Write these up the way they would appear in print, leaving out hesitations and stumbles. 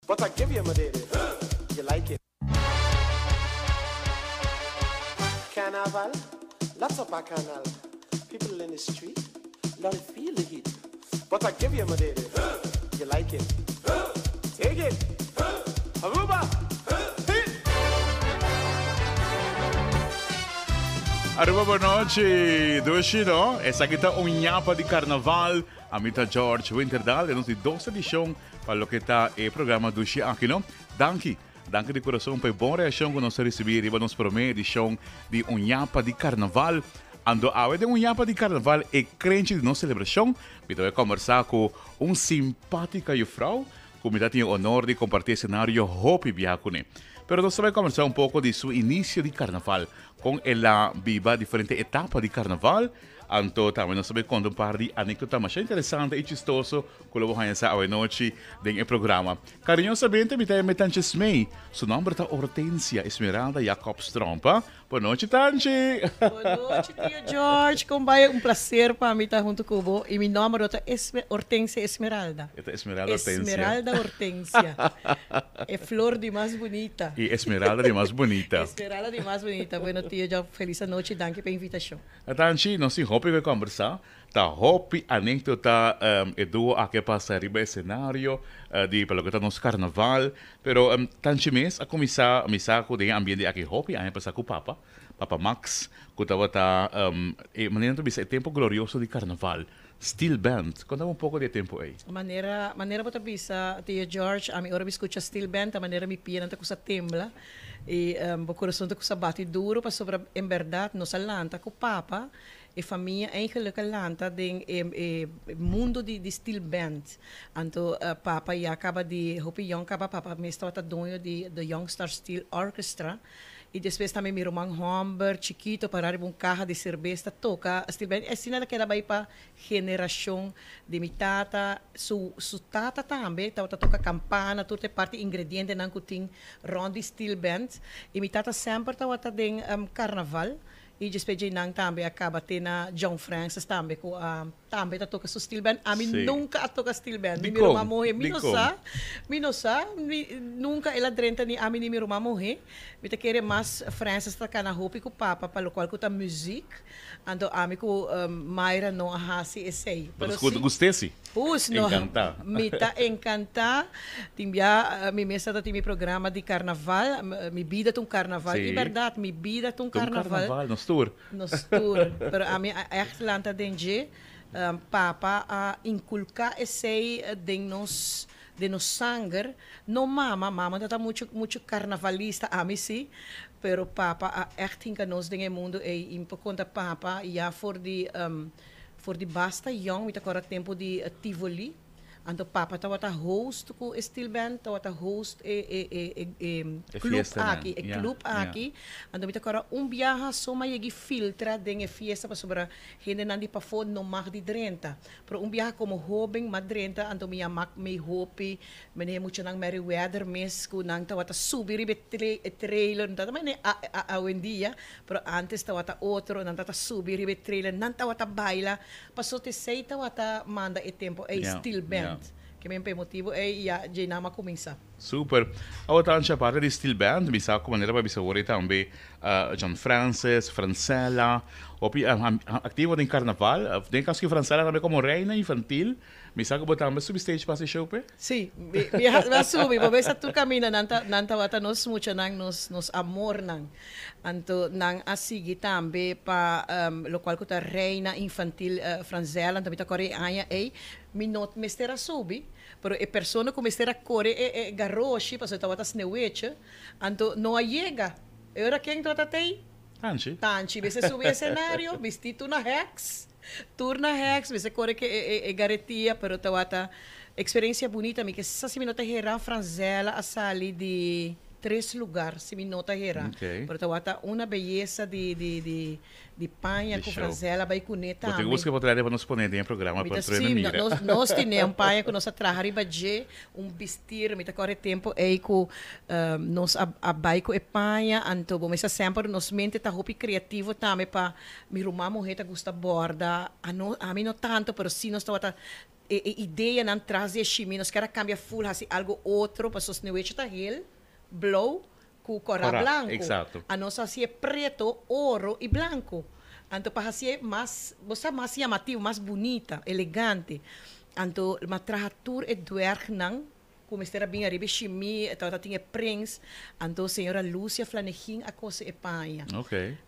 But I give you my baby, you like it. Carnival, lots of bacchanal. People in the street, love to feel the heat. But I give you my baby, you like it. Take it. Aruba. Aruba bon nochi, dushi no? Esaki ta un ñapa di carnaval. Ami ta George Winterdal den nos di dos edicion Pa loke ta e programa Dushi aki no. Danki, danki di kurason pa e bon reakshon ku nos a risibí riba nos promé edishon di Un Yapa di Karnaval. Anto awe den Un Yapa di Karnaval e krenchi di nos selebrashon, mi ta bai kòmbersá ku un simpátika yufrou ku mi ta tin e onor di kompartí e senario hopi biaha kuné. Pero nos ta bai kòmbersá un poko di su inisio di karnaval, kon el a biba diferente etapa di karnaval. Anto tambe nos ta bai konta un par di anékdota masha interesante i chistoso ku lo bo haña sa awenochi den e programa. Kariñosamente mi ta yama e Tanchi Smee. Su nòmber ta Hortensia Esmeralda Jacobs Tromp. Bon nochi Tanchi! Bon nochi Tio George, kon bai? Un plaser pa mi ta huntu ku bo. I mi nòmber no ta Hortensia Esmeralda. E ta Esmeralda Hortensia. Esmeralda Hortensia. E flor di mas bunita. E Esmeralda di mas bunita. Esmeralda di mas bunita. Bueno Tio George, felis anochi, danki pa e invitashon. Tanchi, nos tin hopi ku kombersá. Ta hopi anékdota e duo aki a pasa riba esenario di pa loke ta nos karnaval. Pero Tanchi mes a kuminsá misa ku den e ambiente aki hopi aña pasá ku papa, papa Max, ku tabata e manera nan ta bisa e tempu glorioso di karnaval, steel band. Konta mi un poko di e tempu ei. Manera manera bo ta bisa, Tio George, ami ora mi skucha steel band ta manera mi pianan ta kusa tembla. I bo kurason ta kusa bati duru pasobra en bèrdat nos a lanta ku papa, e famia eigenlik a lanta den e mundo di steel band. Anto papa ya kaba di hopi yòn kaba papa mes tabata doño di The Young Star Steel Orchestra i despues tambe mi ruman hòmber chikito pará riba un kaha di serbes ta toka steel band i asina ta keda bai pa Generacion di mi tata, su su tata tambe tabata toca campana, tur ta e parti ingredientenan cu tin rond di steel band. Y mi tata semper tabata den carnaval y despues djey nan tambe a caba te na John Francis tambe cu a tambe ta toca su steel band. Ami nunca a toca steel band, ni mi ruman muhe, mi no sa, mi no sa, mi nunca el a drenta ni ami ni mi ruman muhe. Mi ta kere mas Francis ta cana hopi cu papa pa locual cu ta muziek. Anto ami ku Mayra no a hasi esei. Pero si. Gust'é si. Hus no. Enkantá. Mi ta enkantá. Tin bia mi mes ta tin mi programa di karnaval. Mi bida ta un karnaval. Si. I bèrdat, mi bida ta un karnaval. Ta un karnaval, nos tur. Nos tur. Pero ami a ègt lanta den dje. Papa a inkulká esei den nos, den nos sanger. No mama, mama no ta muchu muchu karnavalista, ami si. Pero papa a echt hinka nos den e mundu ei i mi por konta papa ya for di for di basta yong mi ta kòrda tempu di Tivoli anto papa tabata host ku e steel band tabata host e e e e E club fiestanan aki e ya club ya. aki anto mi ta kòrda un biaha so mi a yegi filtra den e fiesta pasobra hendenan di pafó no mag di drenta pero un biaha komo hóben mi a drenta anto mi a mak mei hopi Meneer muchanan Merryweather mes cu nan tawata subi riba e trailer, no tawata manera awendia, pero antes tawata otro, nan tawata subi riba e trailer, nan tawata baila, paso t'esey tawata manda e tempo ey, steel band. Ke men pa e motibo ey ya djey nan a cuminsa. Super. Awo ta ancha aparte di steel band, mi sa cu manera pa bisa awor ey tambe John Francis, Francella, hopi activo den carnaval, den caso di Francella tambe como reina infantil, Mi sa ku bo tambe subi stage pa hasi show p'e? Sí, mi mi a subi, bo mester tur kaminda nan ta nan tabata nos muchanan, nos nos amornan. Anto nan a sigui tambe pa lokual ku ta Reina Infantil Franzella, anto mi ta kòrda e aña ei mi no mester a subi, pero e persona ku mester a kore e e garoshi pasobra e tabata sneeuwwitje, anto no a yega. E ora ken tabata t'ei? Tanchi. Tanchi mester subi esenario, bisti tur na hèks. Tur na heks, mester kore ke e garetia, pero tawata experiencia bunita. Mi ke sa si mi no ta hera, Franzella a sali di tres lugar, si mi no ta hera. Pero tawata una beyesa di di di di paña Di ku show. Franzella bai kuné Bo tin tambe. busca por trae pa nos pone den e programa Mi pa ta truena si, mira. nos nos tine un paña ku nos a traha riba dje, un bistir, mi ta kòrda e tempu ei ku nos a a bai ku e paña, anto bo mester semper nos mente ta hopi kreativo tambe pa Mi ruman muhé ta gusta borda, a no, ami no tanto, pero sí nos tabata e ideanan tras di e shimi, nos kier a cambia full haci algo otro, pasobra Sneeuwwitje ta heel blauw cu cora Cora, blanco. Anos a hacié preto, oro y blanco. Anto pa hacié mas, bo sa, mas llamativo, mas bunita, elegante. Anto m'a traha tur e dwergnan cu mester a bin ariba e shimi, e tabata tin e prins. Anto señora Lucia Flanegin a cose e paña.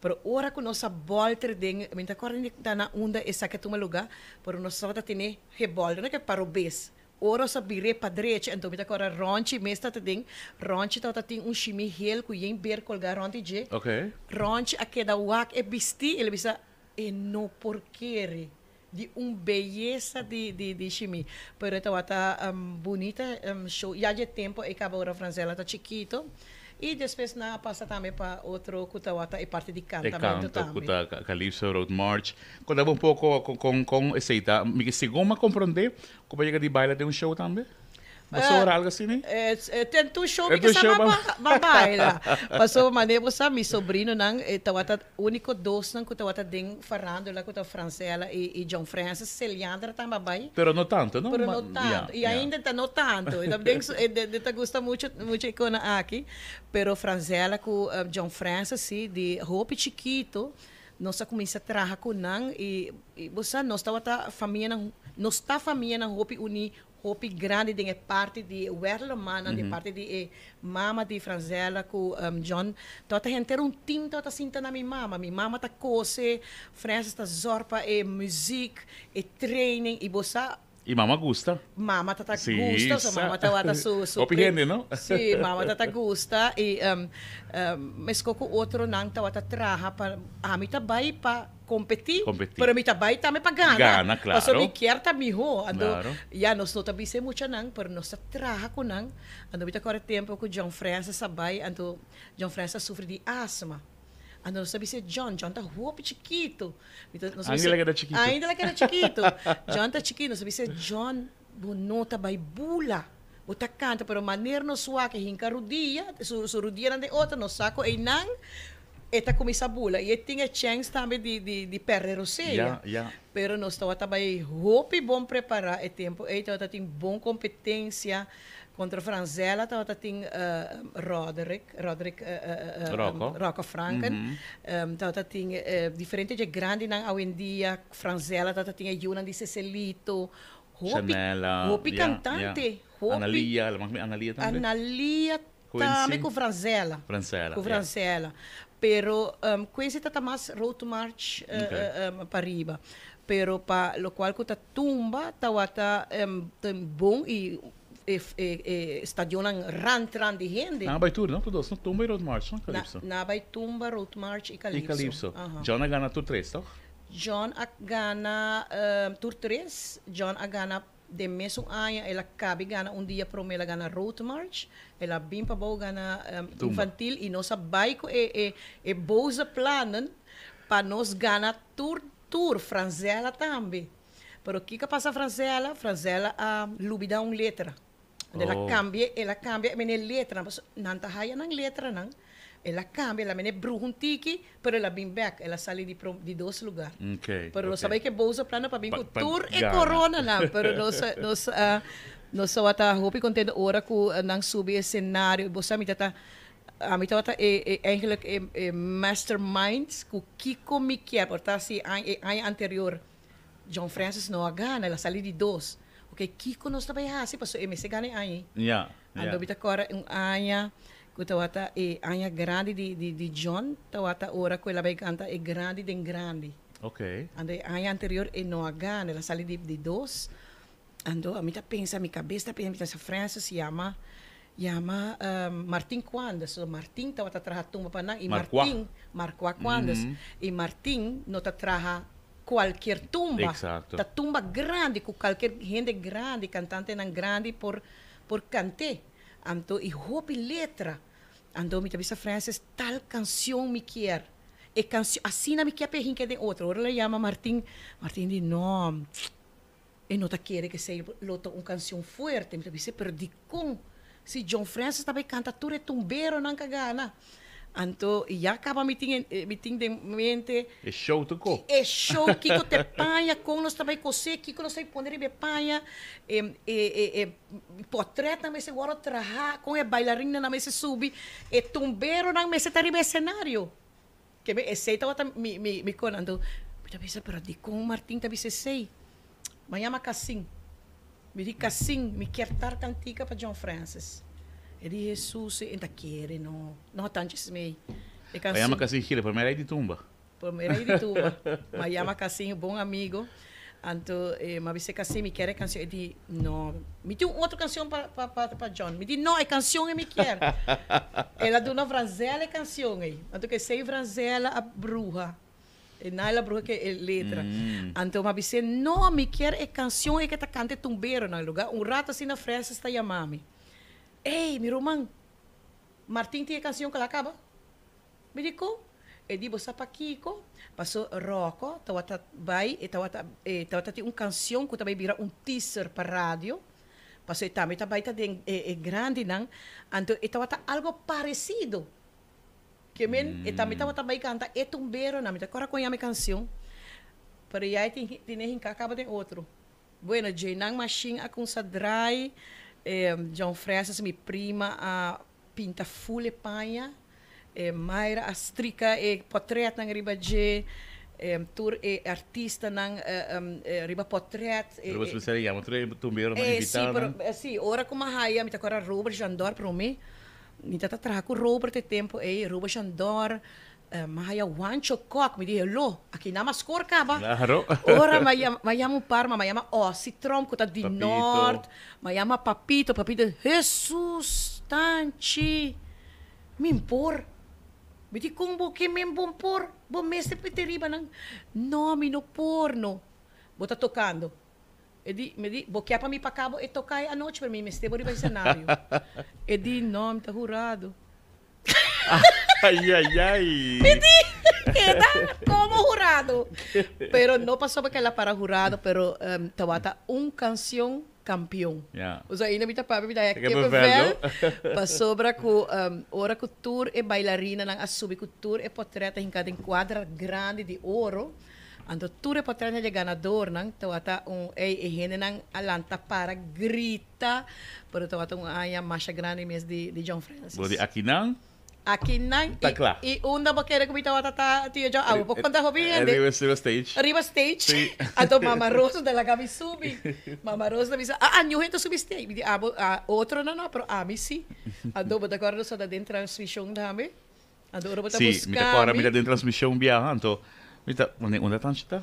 Pero ora cu nos a bolter den, mi no ta acorda ni ta na unda esaki a tuma lugar, pero nos tabata tene gebolter, no ke parobes. Ora nos a bir'é pa drecha, anto mi ta kòrda Ronchi mes ta den. Ronchi tabata tin un shimi hel ku yen ber kolgá rònt di dje. Ronchi a keda wak e bistí, el a bisa, E no por kere di un beyesa di di di shimi. Pero e tabata bunita show. Ya dje tempu ei kaba ora Francella ta chikito. Y despues nan a pasa tambe pa otro cu tawata e parti di E cantamento canto cu tambe. ta Calypso Road March. Conta bo un poco con con esey ta. Mi ke segun mi a comprende cu bo a yega di baila den un show tambe? Bo sa ora algo asina? Ten tur show E mi ke tur sa show ma ba. ba baila. Pasobra manera bo sa mi sobrinonan e tawata unico dosnan cu tawata den farandula cu ta Francella y y John Francis. Celiandra tambe a bay. Pero no tanto no? Pero no tanto. Y ainda ta no tanto. E ta den su e e ta gusta mucho mucho e cona aki. Pero Francella cu John Francis si di hopi chikito nos a cuminsa traha cu nan y y bo sa nos tabata famianan nos ta famianan hopi uni Hopi grandi den e parti di e werlemannan, di e parti di e mama di Franzella ku John. Tabata henter un team tabata sinta na mi mama. Mi mama ta kose, Francis ta zòrg pa e muziek, e training i bo sa. I mama gusta. Mama ta ta gusta, so mama tabata su su. Hopi hende no? Si, mama ta ta gusta i meskos ku otronan tabata traha pa ami ta bai pa. Competi, Competi. pero mi ta bay tambe pa gana. Gana, claro. Pasobra mi kier ta miho. Anto, Claro. ya, nos no ta bisa e muchanan, pero nos ta traha cu nan. Anto mi ta corda tempo cu John Francis a bay, anto John Francis a sufri di asma. Anto nos ta bisa John, John ta hopi chikito. Mi ta, nos ta Ainda bisa, el a keda chikito. Ainda el a keda chikito. John ta chikito, nos ta bisa John, bo no ta bay bula. Bo ta canta, pero maner nos wak e hinca rudia, su, su rudianan den otro, nos sa cu eynan e ta cuminsa bula. Y e tin e chens tambe di, di, di perde rosea. Ya, ya. Pero nos tabata bay hopi bon prepara e tempo ey, tabata tin bon competencia. Contra Franzella tabata tin Roderick, Roderick Rocco. Rocco Franken. Tabata tin diferente dje grandinan awendia, Franzella tabata tin e yunan di Cecelito. Hopi, Chanela, hopi ya, cantante, ya. hopi. Analia, la mas Analia tambe. Analia Quincy. tambe cu Franzella. Franzella, Cu ya. Franzella. Pero um, Quincy ta ta mas Road to March uh, Ok. uh, um, pa riba. Pero pa locual cu ta tumba tawata um, ten bon y e, e, e stadionnan rand rand di hende. Nan a bai tur, no? Tur dos, no? Tumba y Road March, no? Na, Calypso. na a bai tumba, Road March y Calypso. Y Calypso. Aha. John a gana tur tres, toch? John a gana tur tres. John a gana den mesun aña, el a cabi gana un dia prome el a gana Road March, el a bin pabou gana infantil y nos a bay cu e e e boze plannen pa nos gana tur tur, Franzella tambe. Pero kico a pasa Franzella? Franzella a lubida un letra. El a cambia, el a cambia e mene letranan, pasobra nan ta haya nan letranan, el a cambia, el a mene bruha un tiki, pero el a bin bek, el a sali di prom, di dos lugar. Pero nos a bay ke boso plano pa bin cu tur e coronanan, pero nos a, nos a, nos tabata hopi contento ora cu nan subi e scenario, bo sa mi ta ta, ami tabata e, e eigenlijk e, e mastermind cu kico mi kier, por ta si aña, e aña anterior John Francis no a gana, el a sali di dos. Ok, kiko nos ta bai hasi pasobra e mester gana e aña ei. Anto mi ta kòrda un aña ku tabata e aña grandi di di di John, tabata ora ku el a bai kanta e grandi den grandi. Anto e aña anterior e no a gana, el a sali di di dos. Anto mi ta pensa, mi kabes ta pensa, mi ta bisa Francis yama yama Martin Quandes, so Martin tabata traha tumba pa nan i Martin, Marcoa Quandes, i Martin no ta traha cualkier tumba. Exacto. Ta tumba grandi cu cualkier hende grandi, cantantenan grandi por por cant'é. Anto y hopi letra. Anto mi ta bisa Francis, tal cancion mi kier. E cancion, asina mi kier p'e hinca den otro. Ora el a yama Martin, Martin di no, e no ta kere cu esey lo ta un cancion fuerte. Mi ta bisa, pero dicon? Si John Francis ta bay canta tur e tumberonan ca gana. Anto ya caba mi tin mi tin den mente. E show ta ko. E show kiko ta e paña, kon nos ta bai kosé, kiko nos ta bai pone riba e paña, e e e potretnan mester wòrdu trahá, kon e bailarinnan mester subi, e tumberonan mester ta riba e escenario. Ke mi esei tabata mi mi mi kon. Anto mi ta bisa pero dikon Martin ta bisa esei? Mi a yama Kasin. Mi di Kasin mi kier tar kantika pa John Francis. E di Hesus e ta kere no. No tanchi smei. E Mi a yama Kasin Gil, e prome rei di tumba. Prome rei di tumba. Mi a yama Kasin, bon amigo. Anto mi a bisa Kasin mi kier e kansion. E di no. Mi tin un otro kansion pa pa pa John. Mi di no e kansion ei mi kier. El a duna Franzella e kansion ei. Anto kesei Franzella a bruha. E Naila bruha ke e letra. Anto mi a bis'é, No, mi kier e cancion ei ke ta canta e tumbero na lugar. Un rato asina Francis ta yama mi. Ey, mi ruman, Martin tin e cancion kla caba? Mi di, Con? E di, Bo sa pakico? Paso Rocco tawata bay, e tawata, e tawata tin un cancion cu ta bay bira un teaser pa radio. Paso e tambe ta bay ta den e e grandinan. Anto e tawata algo parecido. Ke men e tambe tabata bai kanta e tumberonan, mi ta kòrda kon yama e kansion, pero ya e tin tene hinká kaba den otro. Bueno, dje nan mashin a kumsa drai, John Francis, mi prima, a pinta ful e paña, Mayra a strika e pòtrètnan riba dje, tur e artistanan riba pòtrèt. Pero bo spesial yama tur e tumberonan invitá nan? Si, pero si, ora ku mi a haya, mi ta kòrda Robert Jandor promé. Mi ta ta traha ku Robert e tempu ei, Robert Shandor, mi a haya Juancho Kok, mi di hello, aki nan a skor kaba. Claro. Ora mi a yama, mi a yama un par, mi a yama Ossie Tromp ku ta di Papito. Nort, mi a yama Papito, Papito, Hesus, Tanchi, mi por. Mi di kon bo ke men bo por, bo mester pete riba nan. No, mi no por no. Bo ta tokando. E di, mi di, bo ke pa mi pa cabo e toca e anochi, pero mi mester bo riba escenario. E di, no, mi ta hurado. Ay, ay, ay. Mi di, keda como hurado. Pero no pasobra cu el a para jurado, pero tawata un cancion campeon. Ya. Osea, ainda mi ta papia, mi ta haya Kippenvel, kippenvel, pasobra cu ora cu tur e bailarinanan a subi cu tur e potret a hinca den cuadra grandi di oro, Anto tur e potrenan dje ganadornan tawata un ey e hendenan a lanta para grita, pero tawata un aña masha grandi mes di di John Francis. Bo di akinan Akinan ta kla. i unda bo kere ku mi tawata ta tio John? Abo por konta hopi hende. Riba riba stage. Riba stage. Si. Anto mama Rosa ta laga mi subi. Mama Rosa ta bisa, ah ah niun hende ta subi stage. Mi di abo ah otronan no, pero ami si. Anto bo ta kòrda nos ta den transmishon tambe. Anto ora bo ta Sí, mi ta busca kòrda mi ta mi. den transmishon biaha, anto mi ta, wanneer unda Tanchi ta?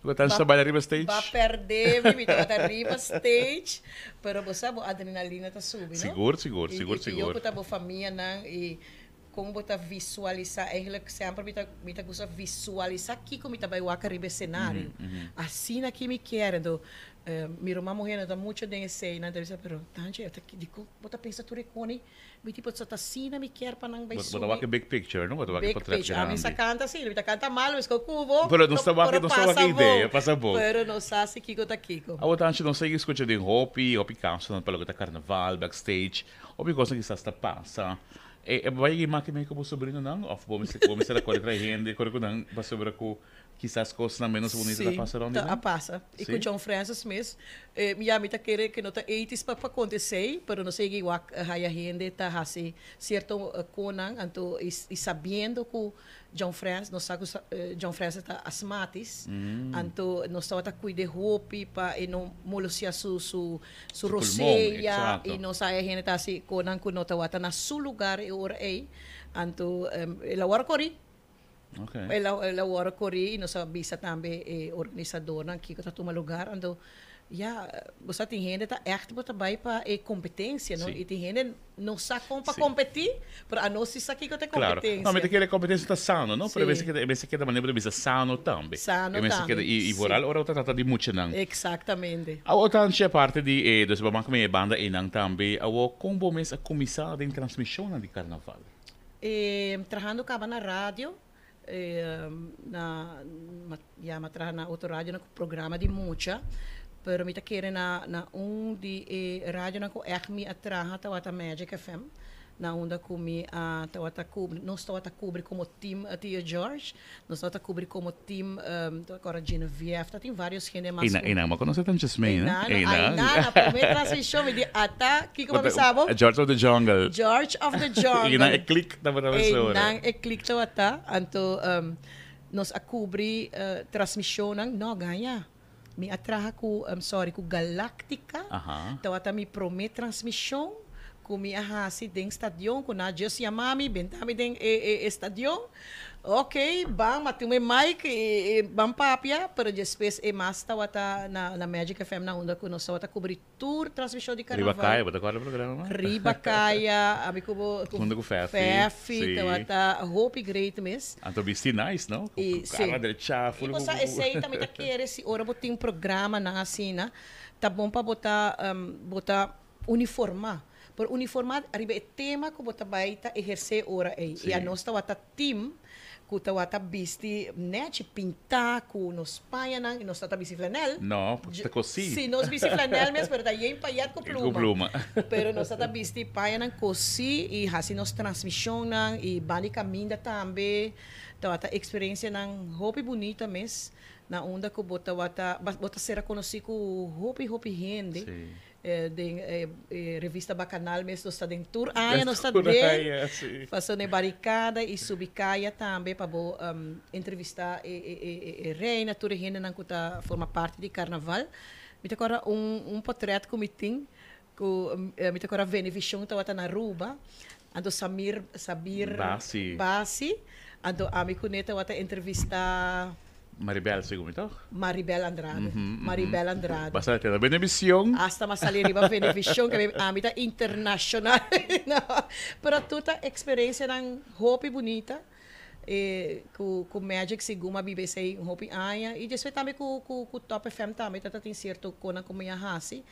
Unda Tanchi ta baila riba stage? Ba pèrdè mi, mi tabata riba stage, pero bo sa bo adrenalina ta subi, no? Sigur, sigur, sigur, I pio sigur. ku ta bo famianan i kon bo ta visualisá, eigenlijk semper mi ta mi ta gusta visualisá kiko mi ta bai wak riba e senario. Asina ki mi kier, anto mi ruman muhé no ta mucho den esei, nan ta bisa, pero Tanchi, dikon bo ta pensa tur e koni? Mi tipo sa ta asina mi kier pa nan bai Bo subi. ta wak e big picture, no? Bo ta wak e Big potret picture. Ami grandi. sa canta si, mi ta canta malo mes cu cubo. Pero nos ta wak, nos ta wak e idea, pasa bon. Pero nos sa si kico ta kico. Awor Tanchi, nos a yega scucha den hopi, hopi casonan pa loke ta carnaval, backstage, hopi cosnan kisas ta pasa. E, e bo a yega maki mey cu bo sobrinonan of bo mester, bo mester a core trae hende, core cu nan pasobra cu Kisas kosnan menos bunita ta Sí, pasa rond di ta a nan. pasa. I ku Sí. John Francis mes, ya mi ta kere ku no ta eighties pa pa konta esei, pero nos a yega wak haya hende ta hasi sierto konan, anto i i sabiendo ku John Francis, nos sa ku John Francis ta asmatis, anto nos tabata kuid'é hopi pa e no molosia su su su Su pulmon, rosea, exacto. i nos haya hende ta hasi konan ku no tabata na su lugar e ora ei, anto el a wòrdu kori. Okay. El a, el a wòrdu korí i nos a bisa tambe e organisadornan kiko ta tuma lugar. Anto, ya, bo sa tin hende ta ègt bo ta bai pa e kompetensia, no? Sí. I tin hende no sa kon pa Sí. kompetí, pero anos sí sa kiko ta e Claro. kompetensia. No, mi ta kere kompetensia ta sano, no? Pero e Sí. mester keda, e mester keda manera bo ta bisa sano tambe. Sano E mester keda, tambe, i, i sí. vooral ora bo ta trata di muchanan. Exactamente. Awor tanchi aparte di e, dus bo a maka mi e banda einan tambe, awor kon bo mes a kuminsá den transmishonnan di karnaval? E trahando caba na radio, e na ya mi a traha na otro radio na cu programa di mucha, Pero mi ta kere na na un di e radionan ku ègt mi a traha tabata Magic FM, na unda ku mi a tabata kubri, nos tabata kubri komo team Tio George, nos tabata kubri komo team, ta kòrda Geneviève, tatin vários hende mas ku. Einan bo konosé tan Chesmay, no? Einan, einan, na promé transmishon mi di ata, kiko bo a bisa bo? George of the Jungle. George of the Jungle. Einan e klik tabata mesora. Einan e klik tabata, anto nos a kubri transmishonnan, no gaña. Mi a traha ku, sorry, ku Galactica. Tabata mi promé transmishon ku mi a hasi den stadion ku nan a just yama mi, benta mi den e stadion. Ok, ban, mi a tuma e mic i ban papia, pero despues e mas tabata na Magic FM na unda ku nos tabata kubri tur transmishon di Riba karnaval. Kaya, bo ta kòrda e programa? Riba Kaya, ami ku bo, ku Huntu ku Feffi, Feffi, sí. tabata hopi great mes. Anto bisti nice, no? Ku I ku sí. kara drechá, I ful bo ku sa ku esei ta mi ta kere si ora bo tin programanan asina, ta bon pa bo ta bo ta uniformá. Por uniformá riba e tema ku bo ta bai ta ehersé ora ei. Sí. I anos tabata team ku tabata bisti nèchi, pintá ku nos pañanan i nos tabata bisti flanèl. No, ta kosí. Sí, nos bisti flanèl mes, pero ta yen payèt ku pluma. Ku pluma. Pero nos tabata bisti pañanan kosí i hasi nos transmishonnan i banda di kaminda tambe. Tabata eksperensianan hopi bunita mes, na unda ku bo tabata, bo ta sera konosí ku hopi, hopi hende. Sí. Den e revista Bacanal mes nos ta den tur aña nos ta den paso na e baricada y subi caya tambe pa bo entrevista e reina tur e hendenan cu ta forma parti di carnaval. Mi ta corda un potret cu mi tin cu mi ta corda Venevision tabata na Aruba anto Samir Sabir Basi anto ami cu ne tabata entrevista. Maribel segun mi toch? Maribel Andrade. Maribel Andrade. Basta te na Venevision. Hasta m'a sali riba Venevision ke ami ta internacional. No. Pero tur ta experiencianan hopi bunita cu cu Magic segun m'a biba esey un hopi aña y despues tambe cu cu cu Top FM tambe ta ta tin cierto conan cu mi a haci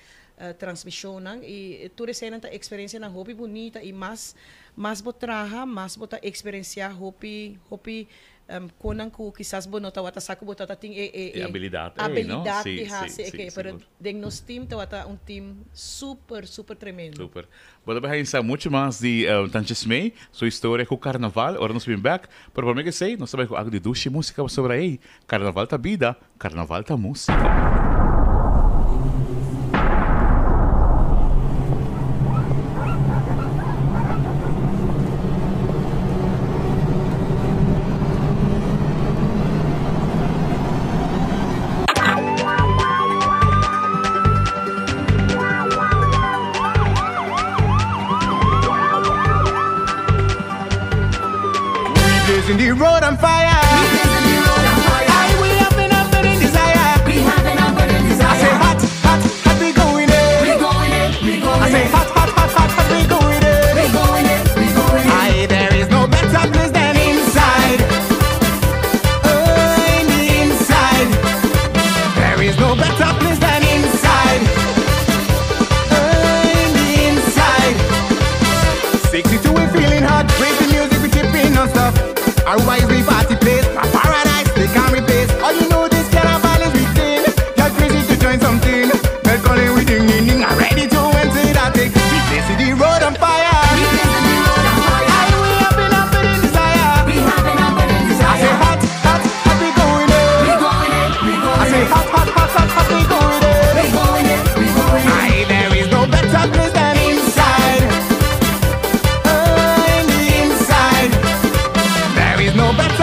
transmisionnan y tur eseynan ta experiencianan hopi bunita y mas mas bo traha mas bo ta experiencia hopi hopi Konan ku kisas bo no tabata sa ku bo tabata tin e E abilidat ei, no? abilidat Sí, di sí, hasi sí, esei. Pero sigur. den nos team tabata un team super, super tremendo. Super. Bo ta bay haña mucho mas di Tantje Smee, su historia ku Carnaval, ora nos bin bek. Pero prome ke esei, nos ta bay ku algo di dushi musika pasobra ei, Carnaval ta bida, Carnaval ta musika. We blazing the road on fire. We blazing the road on fire. Aye, we having a burning desire. We having a burning desire. I say hot, hot, hot, we going in. We going in, we going in. I say hot, hot, hot, hot, hot, we going in. We going in, we going in. Aye, there is no better place than inside. Oh, in the inside. There is no better place than inside. Oh, in the inside. 62, we feeling hot. Raise the music, we tipping non-stop. Aruba is we party place, a paradise they can't replace. All you know this carnival is we thing. You're crazy to join something. Bell calling we ding ding ding. I'm ready to enter that thing. We blazing the road on fire. We blazing the road on fire. Aye, we having a burning desire. We having a burning desire. I say hot, hot, hot, we going in. We going in, we going in. I say hot, hot, hot, hot, hot, we going in. We going in, we going in. Aye, there is no better place than inside. Oh, in the inside. There is no better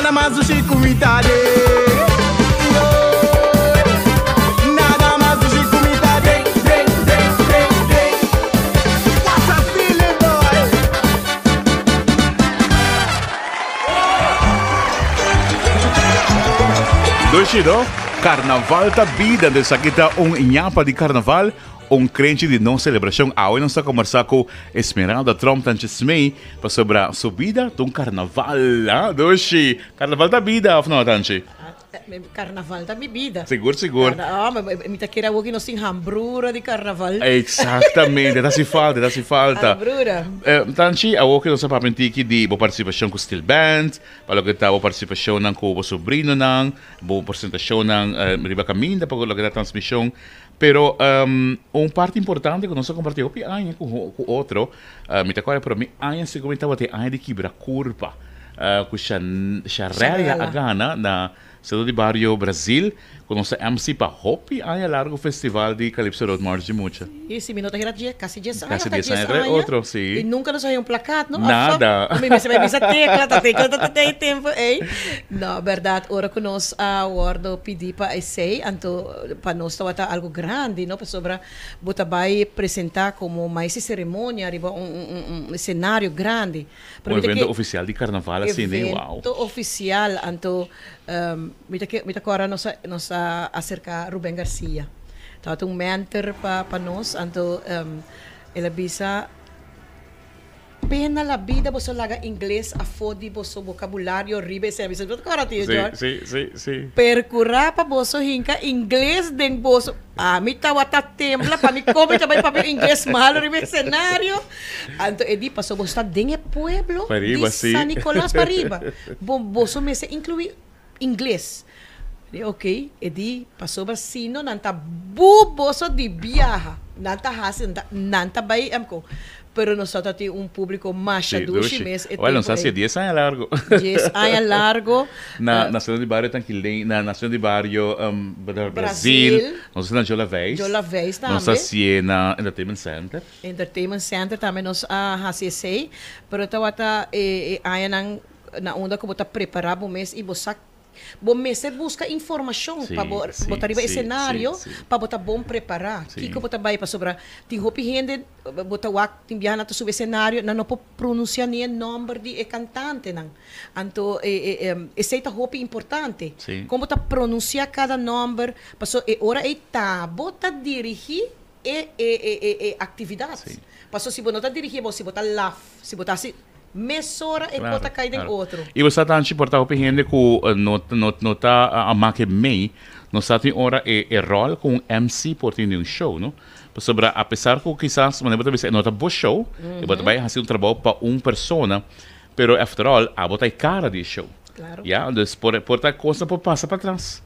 Nada mas dushi ku mi ta den Yo Nada mas dushi ku mi ta den Den, den, den, den What a feeling boy Dushi no? Carnaval ta bida, dus aki ta un ñapa di carnaval. Un krenchi di nos selebrashon awe nos ta kombersá ku Esmeralda Tromp Tanchi Smee pasobra su bida ta un karnaval. Ha Dushi, karnaval ta bida òf no Tanchi? Karnaval ta mi bida. Sigur sigur. Mi ta kere awor ki nos tin hambrura di karnaval. Eksaktamente, ta hasi falta, ta hasi falta. Hambrura. Tanchi, awor ki nos a papia un tiki di bo partisipashon ku Steel Band, pa loke ta bo partisipashonnan ku bo sobrinonan, bo presentashonnan riba kaminda pa loke ta transmishon. Pero un parti importante ku nos a kompartí hopi aña ku ku otro, mi ta kòrda promé aña segun mi tabata e aña di kibra kurpa ku Sharella a gana na Centro di Bario Brasil ku nos a MC pa hopi aña largu festival di Calypso Road March di Mucha. Sí, si mi no ta hera dje, kasi djes aña, Kasi djes aña trae otro, sí. I nunka nos a haña un plakat, no? Nada. Mi mester bai bisa Tecla, ta Tecla ta ta e tempu ei. No, bèrdat, ora ku nos a wòrdu pidí pa esei, anto pa nos tabata algu grandi, no? Pasobra bo ta bai presentá komo maes di seremonia riba un un un esenario grandi. Un evento ofisial di karnaval asina, e wou. Evento ofisial, anto mi ta mi ta kòrda nos a nos a aserká Ruben Garcia. Tabata un mentor pa pa nos, anto el a bisa. Pena la bida boso laga ingles afó di boso vocabulario riba esei. Bisa bo ta kòrda tio George? Sí, sí, sí. Percurá pa boso hinka ingles den boso. Ami tawata tembla pa mi komi ta bai papia ingles malo riba escenario. Anto e di paso boso ta den e pueblo Pariba, di sí. San Nicolas pariba. Bo boso mester inclui ingles. Di ok, e di pasobra sino nan ta bu boso di biaha. Nan ta hasi, nan ta, nan ta bai MCO. Pero nos ta tin un publico masha Sí, dushi dushi. mes e Well, nos tempo hasi ei. dies aña largo. Dies aña largo. Na na Centro di Bario Tankilen, na na Centro di Bario um, Brasil. Brasil. Nos hasi na Jola Veis. Jola Veis Nos tambe. hasié na Entertainment Center. Entertainment Center tambe nos a hasi esei. Pero tawata e e añanan na unda ku bo ta prepará bo mes i bo sa bo mester buska informashon pa bo bo ta riba esenario pa bo ta bon prepará. Kiko bo ta bai pasobra tin hopi hende bo ta wak tin biaha nan ta subi esenario nan no por pronunsiá ni e nòmber di e kantantenan. Anto esei ta hopi importante kon bo ta pronunsiá kada nòmber paso e ora ei ta bo ta dirigí e e aktividat. Paso si bo no ta dirigí bo si bo ta laf si bo ta hasi Mesora e por ta kai den otro. I bo sa tanchi por ta hopi hende ku no no no ta a make mei, no sa tin ora e e ròl ku un MC por tin den un show, no? Pasobra apesar ku kisas manera bo ta bisa e no ta bo show, e bo ta bai hasi un trabou pa un persona, pero after all abo ta e kara di e show. Ya, dus por por ta kosnan por pasa patras,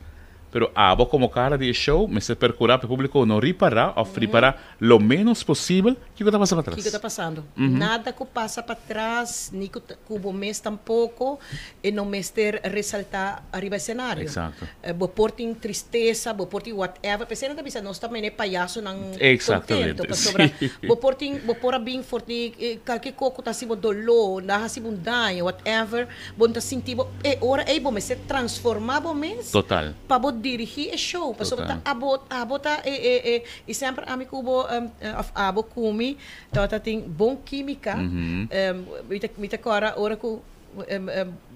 pero abo komo kara di e show mester perkurá pa e públiko no ripará òf ripará Lo menos posibel, kiko ta pasa patras? Kiko ta pasando? Nada ku pasa patras, ni ku ku bo mes tampoko, e no mester resaltá ariba esenario. Exacto. Bo por tin tristesa, bo por tin whatever, p'esei nan ta bisa nos ta mene payasonan Exactamente, contento, pasobra sí. bo por tin, bo por a bin for di kalke kos ku ta hasi bo doló, na hasi bo un daño, whatever, bo no ta sinti bo, e ora ei bo mester transformá bo mes Total. pa bo dirigí e show, pasobra ta Total. abo, abo ta e e e I semper ami ku bo of abo ku mi tabata tin bon kimika. Mi ta mi ta kòrda ora ku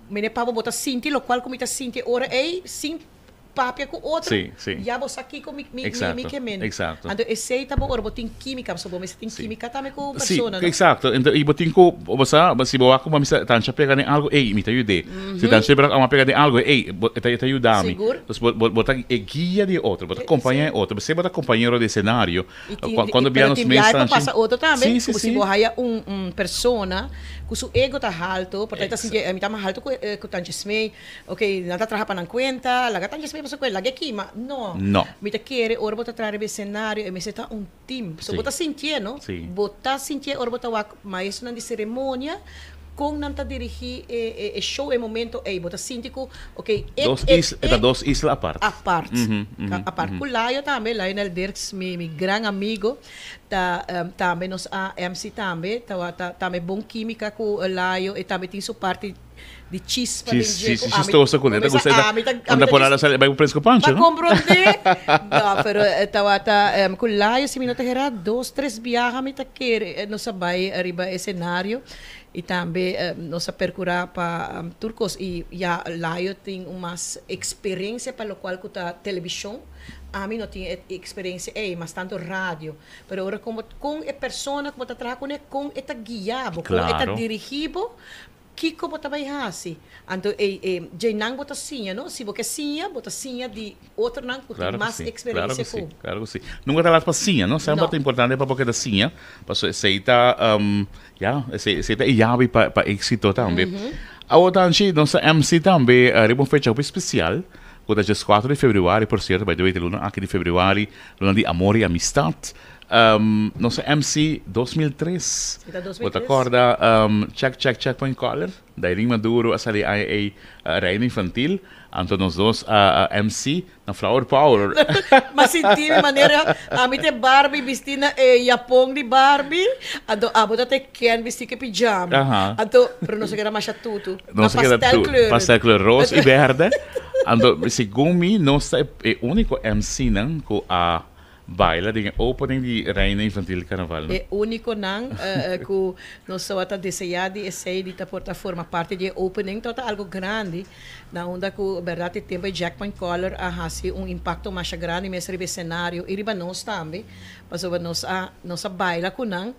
mene pabo bo ta sinti lokual ku mi ta sinti e ora ei sin papia ku otro ya bo sa kiko mi mi mi ke men. Anto esei ta bo ora bo tin kimika pasobra bo mester tin kimika tambe ku un persona no. Eksakto. Ento i bo tin ku bo sa si bo wak ku mi sa Tansha pega den algu ei mi ta yud'é. Si Tansha pega den algu ei e ta yuda mi. Entonces bo bo bo ta e guia di e otro, bo ta acompaña e otro, p'esei bo ta compañero di escenario. I tin, Cuando pero bia nos tin mes biahe por tanchi. pasa otro tambe, Sí, sí, como si sí. bo haya un un persona cu su ego ta halto, por ta e ta sinti mi ta mas halto cu cu Tanchi Smee, ok, nan ta traha pa nan cuenta, laga Tanchi Smee pasa cu el, laga e kima. No. No. Mi ta kere ora bo ta traha riba escenario e mester ta un team. So Sí. bo ta sintié, no? Sí. Bo ta sintié ora bo ta wak maestronan di ceremonia, Kon nan ta dirigí e show e momento ei? Bo ta sinti ku ok e Dos e isla, e ta dos isla apart. Apart. Apart. Ku Layo tambe, Lionel Dirks, mi mi gran amigo, ta tambe nos a MC tambe, tabata tambe bon kimika ku Layo, e tambe tin su parti. di chispa den dje ku ami chistoso ku ne ta gusta ami ta unda por ala sali bai ku Prins ku Pancho no? Bo komprondé? No pero tabata ku Layo si mi no ta hera dos tres biaha mi ta kere nos a bai riba esenario i tambe nos a perkurá pa tur kos i ya Layo tin un mas eksperensia pa lokual ku ta telebishon ami no tin e eksperensia ei mas tantu radio pero ora kon bo kon e persona ku bo ta traha kuné kon e ta guia bo kon e ta dirigí bo Kiko bo ta bai hasi? Anto e e djeinan bo ta siña, no? Si bo ke siña, bo ta siña di otronan ku tin mas eksperensia ku bo. Klaro ku si. Nunka ta lat pa siña, no? Semper ta importante pa bo keda siña, pasobra esei ta, ya, esei esei ta e yabi pa pa éksito tambe. Awor Tanchi, nos ta MC tambe riba un fecha hopi spesial, ku ta djeskuater di febrüari, por sierto, bai debe ta luna aki di febrüari, luna di amor i amistat. Nos a MC 2003. Si ta 2003. Bo ta corda Check Check Checkpoint Color? Dairin Maduro a sali aña ey Reina Infantil. Anto nos dos a MC na Flower Power. M'a sinti mi manera ami t'e Barbie bisti na e yapon di Barbie, anto abo ta t'e Ken bisti ku e pijama. Anto, pero nos a keda masha tutu. Na Nos a keda pastel tutu. kleur. Pastel kleur ros i berde. Anto segun mi nos ta e unico MC-nan ku a Baila den e opening di Reina Infantil Carnaval no. E uniconan cu nos tabata desea di esey di ta por ta forma parti di e opening tabata algo grandi na unda cu berdad e tempo e Jackpoint Color a haci un impacto masha grandi mes riba e scenario y riba nos tambe pasobra nos a nos a baila cu nan.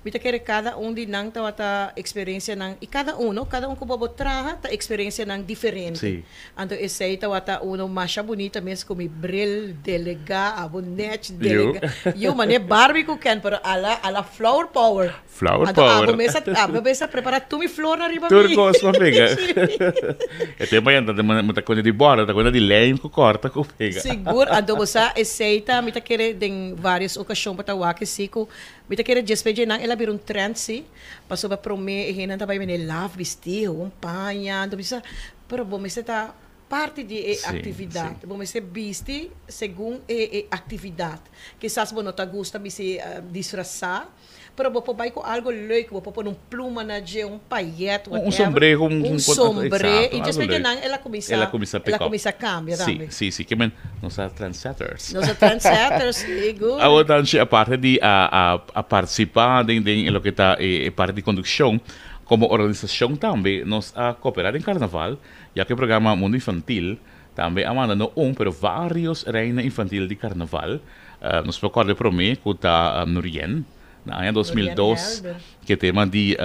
Mi ta kere kada un di nan tabata experiencianan y kada uno cada un cu bo bo traha ta experiencianan diferente. Anto esey tawata uno masha bunita mes cu mi bril delega, abo nech delega. Yu mane Barbie cu Ken pero ala ala flower power. Flower Anto power. abo mes a abo mes a prepara tur mi flornan riba Tur mi. cos pa pega. E tempo ayanta mi ta cuenta di borda, ta cuenta di lijm cu corta cu pega. Sigur, anto bo sa esey ta mi ta kere den varios ocasion pa ta wak esi cu Mi ta kere djes p'e djenan el a bira un trend si, pasobra prome e hendenan ta bai bini laf bisti, un paña, anto mi sa, pero bo mester ta parti di e actividad, bo mester bisti segun e e actividad. Kisas bo no ta gusta bisti disfrasa, pero bo por bai cu algo leuk, bo por pone un pluma na dje, un payet, Un whatever, sombré, un un sombré, exacto, y djes algo p'e leuk. djenan el a cuminsa, El a cuminsa el pick a up. cuminsa cambia Si, tambe. si, si, kimen nos ta trendsetters. Nos ta trendsetters, sigur. Awor Tanchi, aparte di a a a participa den den loke ta e e parti di conduccion, como organisacion tambe nos a coopera den carnaval, ya cu e programa Mundo Infantil tambe a manda no un pero varios reina infantil di carnaval. Nos por corda e prome cu ta Nurien na aña 2002 Nurien cu e tema di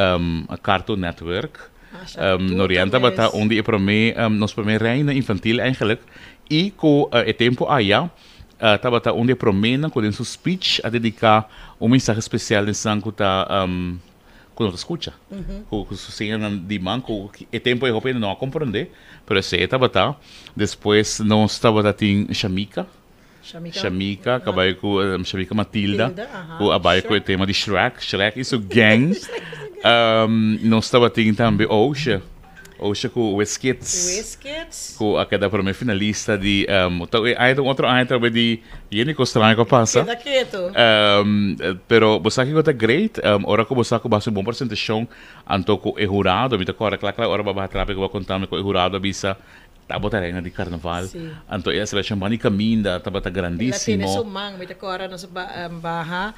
Cartoon Network. Masha tutu Nurien tabata mes. un di e prome nos prome reina infantil eigenlijk y cu e tempo aya tabata un di e promenan cu den su speech a dedica un mensahe special den esnan cu ta cu no ta scucha, cu su señanan di man cu e tempo e hopi hende no a comprende, pero esey e tabata. Despues nos tabata tin Shamika, Shamika, Shamika cu a bay cu Shamika Matilda, Matilda, aha, cu a bay cu e Shrek. tema di Shrek, Shrek y su gang. Nos tabatin tambe Ousha, Ousha cu Wizkids. Wizkids. Cu a keda prome finalista di, ta e aña ta un otro aña tambe di yeni cos straño cu a pasa. Keda keto. Pero bo sa kico ta great? Ora cu bo sa cu bo haci un bon presentacion, anto cu e hurado, mi ta corda cla cla ora bo a baha trapi cu bo a contami cu e hurado a bisa, Tabata reina di carnaval. Sí. Anto e seleccion ban di caminda tabata El a tene grandísimo. su man, mi ta cora nos ba baha,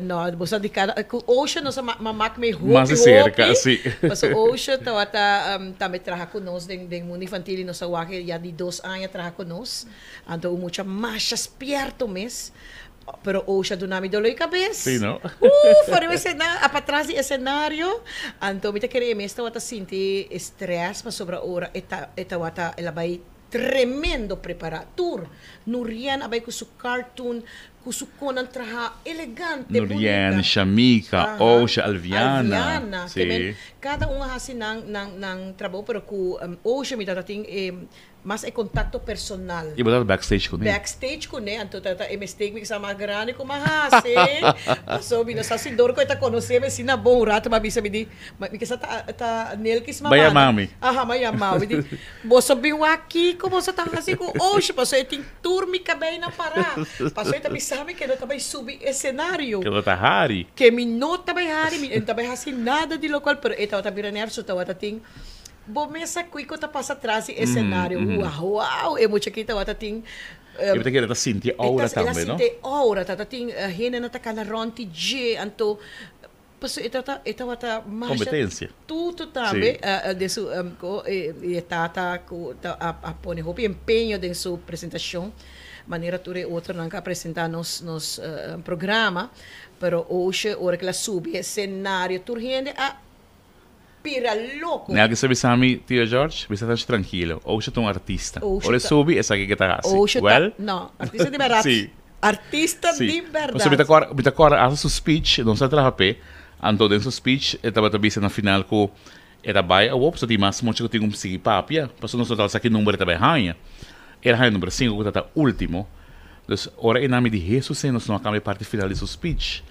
no, bo sa di cada, cu Ocean nos a ma mak mee hopi Mas di cerca, hopi, sí. paso Ocean tabata tambe traha cu nos den den mundo infantil y nos a wak ya di dos aña traha cu nos, anto un mucha masha spierto mes, Pero Osha duna mi dolor di cabes. Sí, no? Uf, ariba escena, a patras di escenario. Anto mi ta kere e mes tawata sinti e stress pasobra ora e ta e tawata el a bai tremendo prepara. Tur Nurien a bai cu su cartoon, cu su conan traha elegante, Nurien, bunita. Shamika, Aha, Osha, Alviana. Alviana. Sí. Ke men cada un a haci nan nan nan trabou pero cu Osha mi tata tin e Mas e contacto personal. Y bo tabata backstage cu ne? Backstage cu ne, anto tabata e mistake mi kisa mas grandi cu mi a haci. Paso mi no sa si dor cu e ta conoce mi asina bon. Un rato mi a bisa mi di, mi kisa ta ta Nelkis mama. Ba yama mi. Aha, ba yama mi. Mi di, boso bin wak kico boso ta haci cu Ocean, paso e tin tur mi cabeinan para. Paso e ta bisa mi ke no ta bay subi escenario. Ke no ta hari. Ke mi no ta bay hari, mi no ta bay haci nada di locual, pero e tabata bira nervioso, tabata tin. Bo mes sa kiko ta pasa tras di e scenario. Wow, wow, e mucha aki tabata tin E ta kere ta sinti e aura tambe, no? El a sinti e aura, tabata tin hendenan ta kana rond di dje, anto pasobra e tabata e tabata masha Competencia. tutu tambe den su e tata ku ta a pone hopi empeño den su presentacion, manera tur e otronan ku a presenta nos nos programa, pero Oosje ora ku el a subi e scenario tur hende a Bira loko. Nel ke sa bisa mi, Tio George, bisa ta trankilo. Osho ta un artista. Ora e subi, esaki ke ta hasi. Osho ta, Well, no, artista di bèrdat. Sí. Artista Sí. di bèrdat. Pasobra mi ta kòrda, mi ta kòrda hasta su speech, nos a traha p'e, anto den su speech e tabata bisa na final ku e ta bai awor pasobra tin mas mucha ku tin ku sigui papia, pasobra nos no tabata sa ki number e ta bai haña. El a haña number sinku ku ta ta último. Dus ora e nami di Hesus nos no a kambia e parti final di su speech.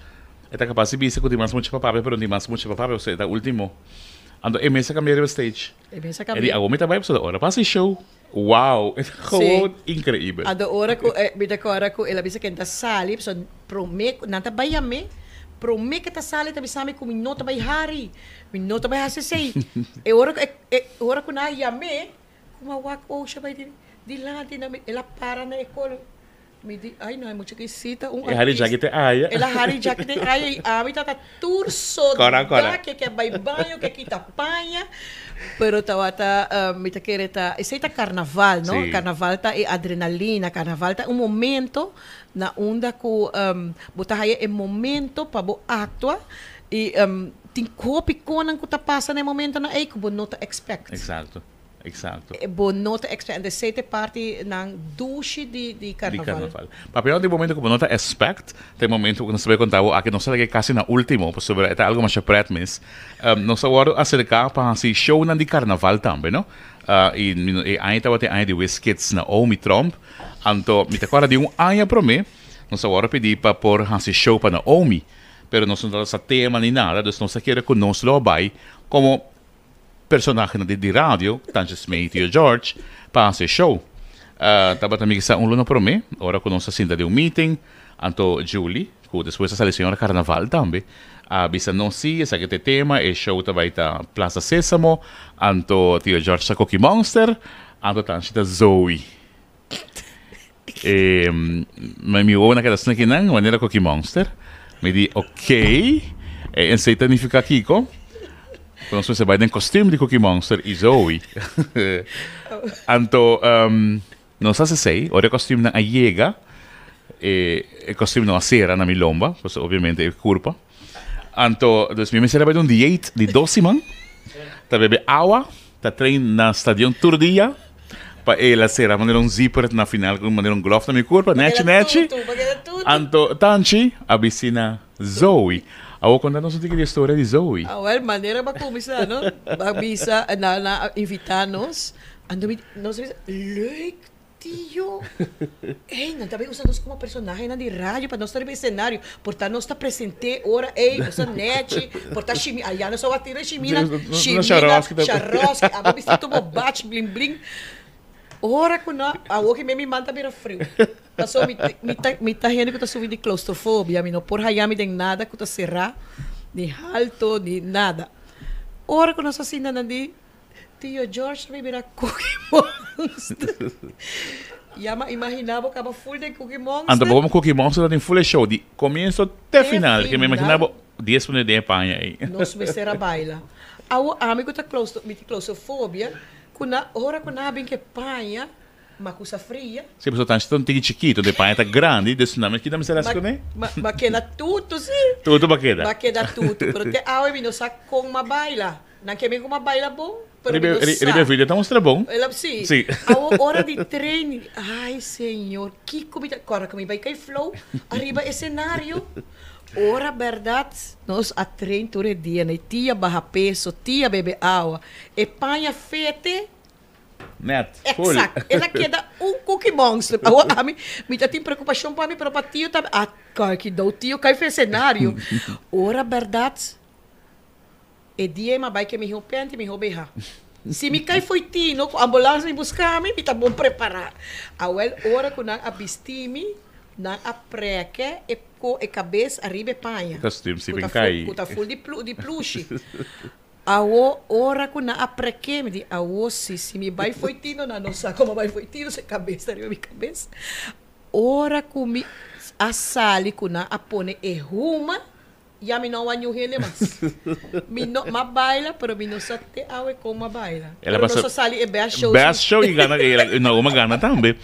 E ta kapas di bisa ku tin mas mucha pa papia, pero no tin mas mucha pa papia pasobra e ta ultimo. Anto e mes a kambia riba stage. E mes a E di, kambia. Awor mi ta bai pasobra ora pasa e show. Wow! E ta gewoon increibel. Anto ora ku e, mi ta kòrda ku el a bisa ku e ta sali, pasobra promé ku nan ta bai yam'é, promé ku e ta sali e ta bisa mi ku mi no ta bai hari, mi no ta bai hasi esei. E ora ku e, e ora ku nan a yam'é, ku mi a wak Osha bai dilanti nan, el a para na e kolo. Mi di, ay no, e mucha ki sita un E hari artista. jaki te aya. El a hari jaki te aya y ami tata tur soda Cora, cora. ke ke bai baño, ke kita paña. Pero tawata, mi ta kere ta, esey ta carnaval, no? Sí. Carnaval ta e adrenalina, carnaval ta un momento na unda cu bo ta haya e momento pa bo actua y tin hopi conan cu ta pasa na e momentonan ey cu bo no ta expect. Exacto. Exacto. Bo no ta expect. Anto esey ta e parti nan dushi di di carnaval. Di carnaval. Papia di momento cu bo no ta expect, ta e momento cu nos ta bay conta bo aki nos ta lag'e casi na ultimo, pasobra e ta algo masha pret mes. Nos a wordo acerca pa haci shownan di carnaval tambe, no? Y e aña tabata e aña di Wiz Kids na Omi Tromp. Anto mi ta corda di un aña prome nos a wordo pidi pa por haci show pa Naomi, pero nos no tabata sa tema ni nada, dus nos a kere cu nos lo a bay como Personahenan di radio, Tantje Smee i Tio George, pa hasi e show. Tabata mi kisa un luna promé, ora ku nos a sinta den un meeting, anto Julie, ku despues a sali Señora Carnaval tambe, a bisa nos si esaki ta e tema, e show ta bai ta Plaza Sésamo, anto Tio George ta Cookie Monster, anto Tantje ta Zoe. E mi wowo na keda asina kinan, manera Cookie Monster. Mi di, ok, e esei ta nifiká kiko? Ku nos mester bai den kostuum di Cookie Monster i Zoe. Anto nos hasi esei, ora e kostuumnan a yega, e e kostuum no a sera na mi lomba, pasobra obviamente e kurpa. Anto, dus mi mester a bai den un dieet di dos siman, ta bebe awa, ta train na stadion tur dia, pa el a sera manera un zipper na final ku manera un glof na mi kurpa, nechi nechi. Anto Tanchi a bisti na Zoe. Awor konta nos un tiki di e storia di Zoe. Awel, manera bo a kuminsá, no? Bo a bisa, nan a invitá nos, anto mi, nos a bisa, leuk Tio, ey, nan ta bay usa nos como personahenan di radio pa nos ta riba escenario. Por ta nos ta presente ora ey, nos ta nechi, por ta shimi, aya nos a wak tira shimina, shimina, Swarovski, abo bisti tur bo bach blin blin. Ora cu no, awor ki mi mi man ta bira friu. Pasobra mi mi ta mi ta hende cu ta sufri di claustrofobia, mi no por haya mi den nada cu ta cera, ni halto, ni nada. Ora cu nos a sinta nan di. Tio George ta bira Cookie Monster. Ya ma imagina bo caba full den Cookie Monster. Anto bo como Cookie Monster ta den full e show di comienzo te final. Ke mi imagina bo dies minuut den e paña ey. Nos mester a baila. Awo ami cu ta claustro, mi tin claustrofobia, cu na ora cu nan a bin ke paña, ma cu sa fria. Si, pasobra tan un tiki chikito, de paña ta grandi, dus nan kita mester a escone. Ma, ma keda tutu si. Tutu pa keda. Ma keda tutu, pero te awe mi no sa con ma baila. Nan ke bin ku m'a baila bon, pero mi Riba no e, sa. riba e video ta mustra bon. El a, sí. Sí. Awor ora di train, ay Señor, kiko mi ta, kòrda ku mi bai kai flow ariba e senario. Ora bèrdat nos a train tur e dia, nei tia baha peso, tia bebe awa, e paña fete. Net, full. Exact. El a keda un cookie monster. Awor ami, mi ta tin preocupacion pa mi, pero pa tio tambe. Ah, kai ki dou tio kai fe escenario. Ora bèrdat E dia ei m'a bai ke mihó pènt i mihó beha. Si mi kai fo'i tino ku ambulans bin buska mi, mi ta bon prepará. Awèl ora ku nan a bisti mi, nan a prèkè e ko e kabes ariba e paña Kostuum si ku bin ta kai. ku ta ful di di plushi. Awo ora ku nan a preke mi di awo si si mi bai fo'i tino nan no sa komo bai fo'i tino se kabes ta riba mi kabes. Ora ku mi a sali ku nan a pone e huma ya mi no a wak niun hende mas. Mi no m'a baila pero mi no sa te awe kon m'a baila. Pero nos a sali e best show si. Best show y gana y Naoma gana tambe.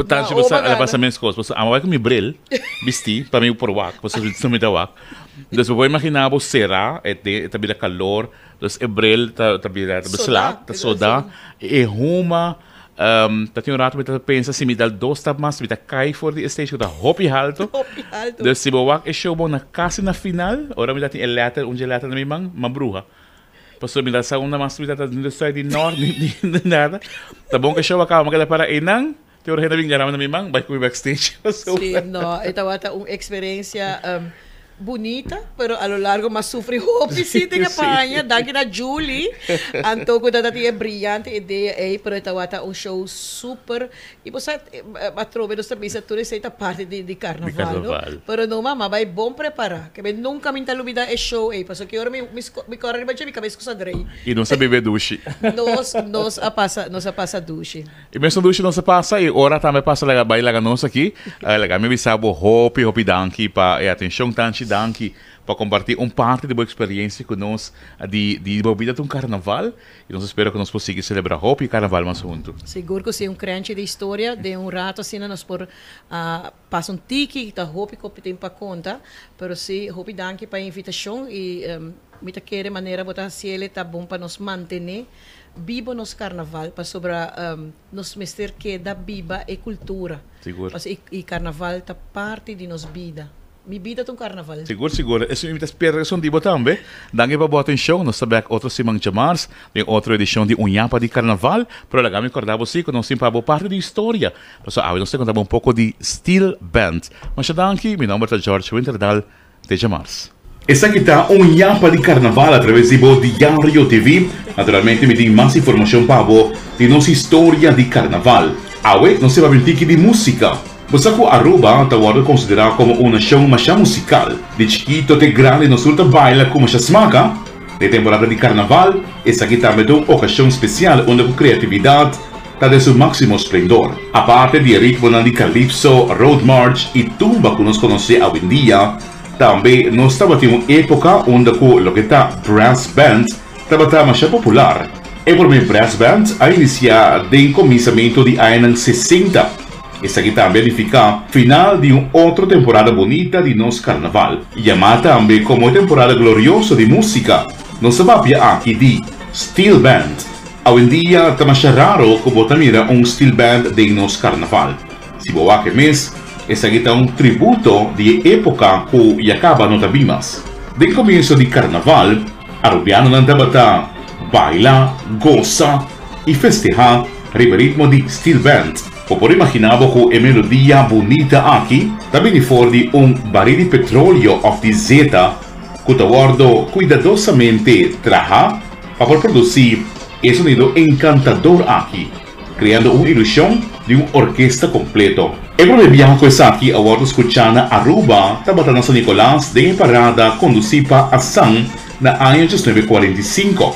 Tanchi bo sa el a pasa mes kos pasobra amo bai ku mi bril bisti pa mi por wak pasobra si no mi ta wak. Dus bo por imagina bo sera e te ta bira calor dus e bril ta ta bira ta sla ta soda e huma ta tin un rato mi ta pensa si mi dal dos stap mas mi ta cay for di e stage cu ta hopi halto dus si bo wak e show bo na casi na final ora mi ta tin e letter un dje letter na mi man mi a bruha pasobra mi ta sa unda mas mi ta ni di side di nort ni nada ta bon cu e show a caba mi a keda para eynan. Te ora hende bin garami na mi man, bai ku mi backstage. Sí, no, e tabata un experiencia bunita, pero a lo largo m'a sufri hopi sí den e paña. Danki na Julie, anto ku tabata tin e brillante idea ei, pero e tabata un show super. I bo sa, atrobe nos ta bisa tur esei ta parti di carnaval, no? Pero no mama, bai bon prepara. Ke nunca mi ta lubida e show ei, pasobra ki ora mi kòrda riba dje mi kabes ku sa drei. I nos a bebe dushi. Nos a pasa, nos a pasa dushi. E mesun dushi nos a pasa y ora tambe pasa laga bay laga nos aki. Laga mi bisa bo hopi hopi danki pa e atencion tanchi danki pa comparti un parti di bo experiencia cu nos di di bo bida ta un carnaval y nos espera cu nos por sigui celebra hopi carnaval mas hunto. Sigur cu si un crenchi di historia den un rato asina nos por pasa un tiki ta hopi kopi tin pa conta pero si hopi danki pa e invitacion y mi ta kere manera bo ta haciele ta bon pa nos mantene Biba nos carnaval pasobra nos mester keda biba e cultura. Sigur. Pasobra y carnaval ta parti di nos bida. Mi bida ta un carnaval. Sigur, sigur. Esun mi ta spera esun di bo tambe. Danki pa bo atencion. Nos ta bek otro siman djamars den otro edicion di Un Yapa di Carnaval. Pero laga mi corda bo si cu nos tin pa bo parti di historia. Pasobra awe nos ta conta bo un poco di Steel Band. Masha danki. Mi nomber ta George Winterdal. Te djamars. Esaki ta un yapa di karnaval atraves di bo Diario TV. Naturalmente mi tin mas informashon pa bo di nos historia di karnaval. Awe nos ta papia un tiki di musika. Bo sa ku Aruba ta wòrdu konsiderá komo un nashon masha musikal. Di chikito te grandi nos tur ta baila ku masha smaka. Den temporada di karnaval esaki tambe ta un okashon spesial unda ku kreatividat ta den su máksimo splendor. Aparte di e ritmonan di calypso, road march i tumba ku nos konosé awendia, tambe nos tabatin un époka unda ku loke ta brass band tabata masha popular. E promé brass band a inisiá den kuminsamentu di añanan sesenta. Esaki tambe a nifiká final di un otro temporada bunita di nos karnaval, yamá tambe komo e temporada glorioso di músika. Nos ta papia aki di steel band. Awendia ta masha raro ku bo ta mira un steel band den nos karnaval. Si bo wak e mes, esaki ta un tributo di e époka ku ya kaba no ta bin mas. Den komienso di karnaval, arubianonan tabata baila, gosa i festehá riba ritmo di steel band. Bo por imaginá bo ku e melodia bunita aki ta bini for di un barí di petroleo òf di zeta ku ta wòrdu kuidadosamente trahá pa por produsí e sonido enkantador aki, kreando un ilushon di un orkesta kompleto. E promé biaha ku esaki a wòrdu skuchá na Aruba tabata na San Nicolas den e parada kondusí pa Asan na aña diesnuebe kuarenta i sinku.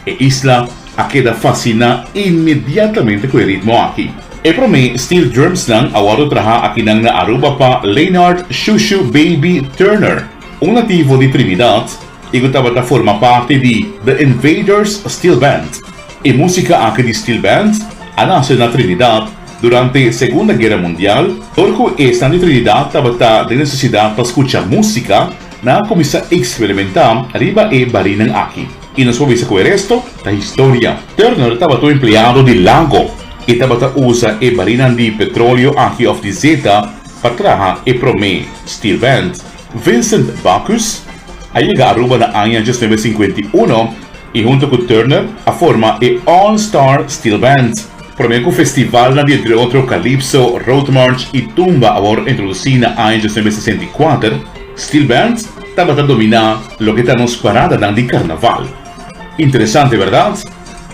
E isla a keda fasiná inmediatamente ku e ritmo aki. E promé steel drumsnan a wòrdu trahá akinan na Aruba pa Leonard Shushu Baby Turner, un nativo di Trinidad, i ku tabata forma parti di The Invaders Steel Band. E músika aki di steel band a nase na Trinidad durante Segunda Guera Mundial, dor ku esnan di Trinidad tabata den nesesidat pa skucha músika, nan a kuminsá eksperimentá riba e barinan aki. I nos por bisa ku e resto ta historia. Turner tabata un empleado di Lago i tabata usa e barinan di petroleo aki òf di zeta pa traha e promé steel band. Vincent Bacchus a yega Aruba na aña 1951 i hunto ku Turner a forma e All Star Steel Band. Promé ku festivalnan di entre otro Calypso, Road March i Tumba a wòrdu introdusí na aña 1964, Steel Band tabata dominá loke ta nos paradanan di karnaval. Interesante bèrdat?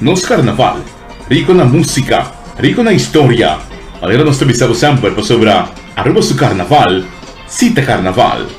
Nos karnaval, riko na músika, riko na historia, manera nos ta bisa bo semper pasobra Aruba su karnaval sí ta karnaval.